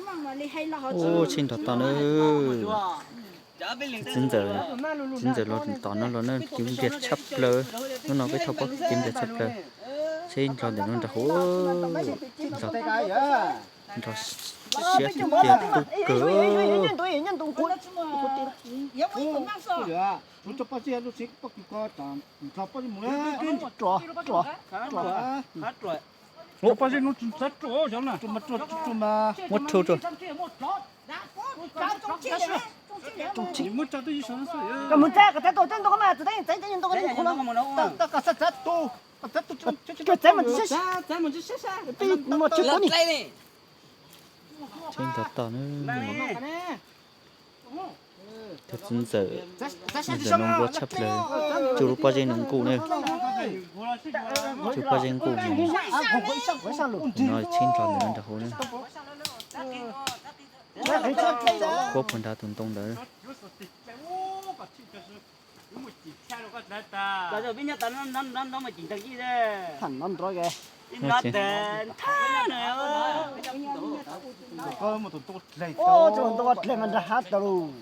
Ub, tsheb nrog tod na. Txiv ntxawm, txiv ntxawm los tom no los na, ceev npias tshaj plaws. Hnub no peb thauj pob kws ceev npias tshaj plaws. Tsheb nrog ntawm no nrog hauv, nrog siab tiag tiag, tu kawg. Muab rhu rau. Koj mus txav, koj txav tus txav ntoo mas txav ntoo, koj txav mas tsis sab sab, peb mus tsis tau ni. Tsheb nrog tod na. Tus txiv ntxawm, txiv ntxawm no nquag tshaj plaws, tsuj lub pob zeb no nkuj na. Tsuj pob zeb nkuj no, tsheb nrog ntawm no nrog hauv na. Khuab puag nrad tus ntoo ntawd. Tus ntoo dlej mas nrog hav tas lus.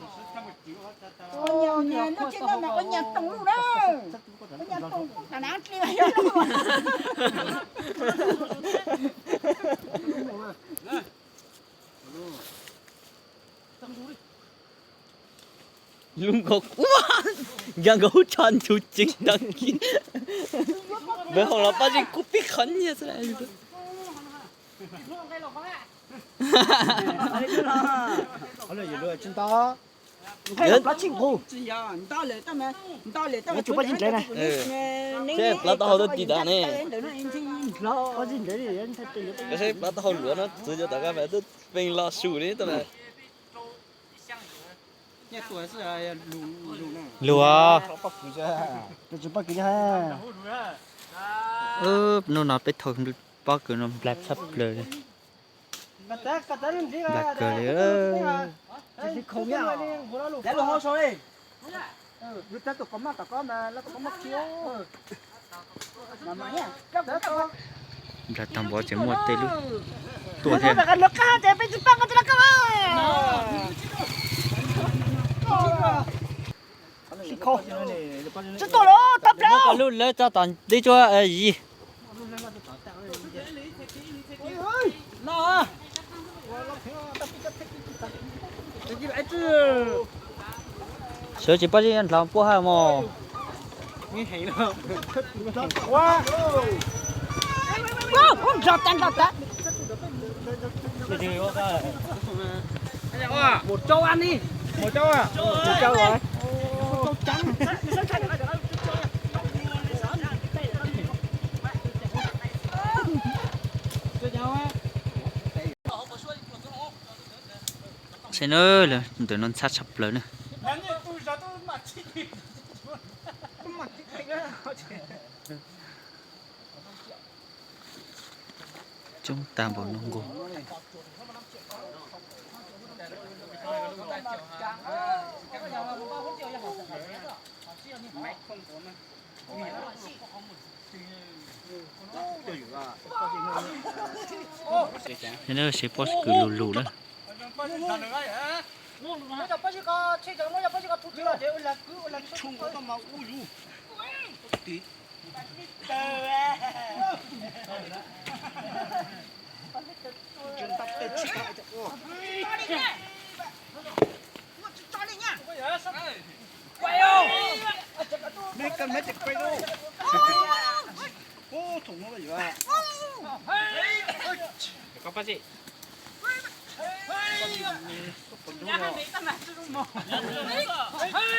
Lub nkaus quaj, nca nkaus hub tsho nchuv ceev tag kis. Npawg Hauv los pab zeb kub pib qhov nyiaj xwb. Seb plaub taub hau tuaj ti tas ne. Seb plaub taub hau luav no txwv cov tom qab mas twb peeg los su li tab mas. Luag. Hnub no peb thauj pob kws no nplag tshaj plaws li. Nplag kawg li. Nplag tag npaum tseem muaj tej lub tuaj thiab. Lub lawv tso tom teb tsuab yig. Sawv tsis pab zeb nrog puab hab mog. Saib na, ntawm no ntxhab tshaj plaws na. Coob tag npaum no nkaus. Seb pob kws lug lug na.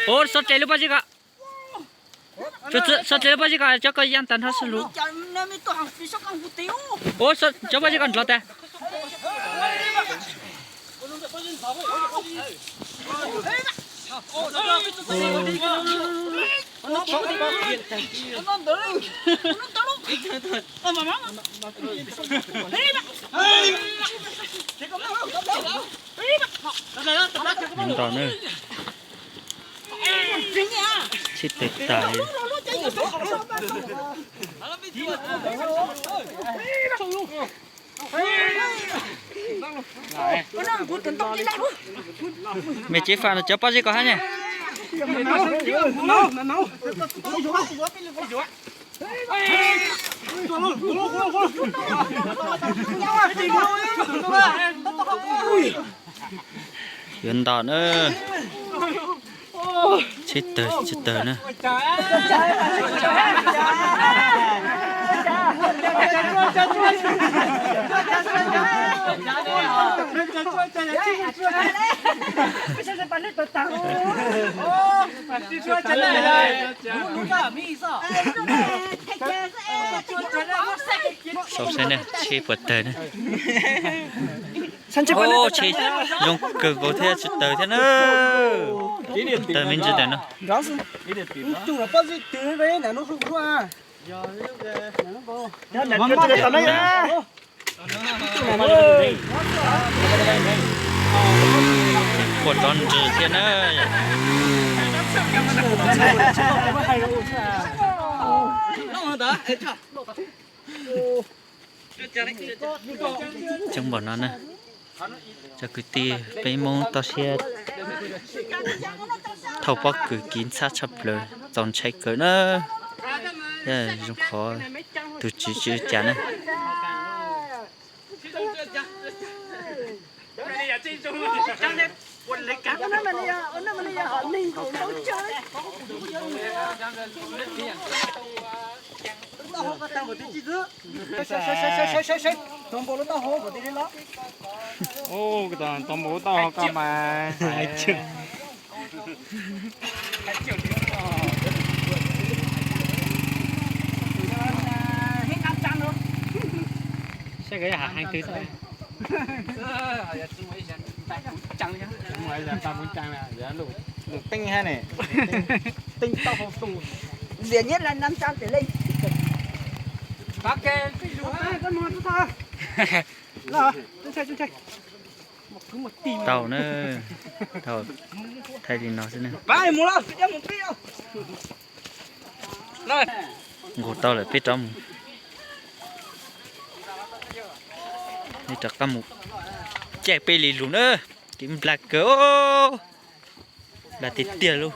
Ua, xov tsees lub pob zeb ko. Xov tsees lub pob zeb ko, cov ko ya tag nrho xwb lug. Ua, cov pob zeb ko nrov tas. Nrov na. Tsheb tawg tas li. Mej cev faj no cov pob zeb kom hab ne. Yuav nto na. Tsheb tawg tsis tawg na. Saib ne, tsheb puas tawg na. Tsheb zoo kawg nkaus thiab tsis tawg thiab na. Tawg me ntsis ntawm no. Quaj rov nrws thiab na. Coob npaum no na. Cov kwv tij peb Hmoob toj siab thauj pob kws kiv ntxhab tshaj plaws, txaus ntshai kawg na. Zoo qhov tus tswv tsis ua cas na. Tus npau lub taub hau koj mas. Saib koj yog hais twg. Lus teeb hab ne. Teeb taub hau. Diam nyiaj na nam tsa pem leej. Tau na, thaij li no xwb na. Nqus tau lawm peb rov mus, peb rov qab mus caij peb li lus na. Kev nplag kawg, nplag tiag tiag lauj.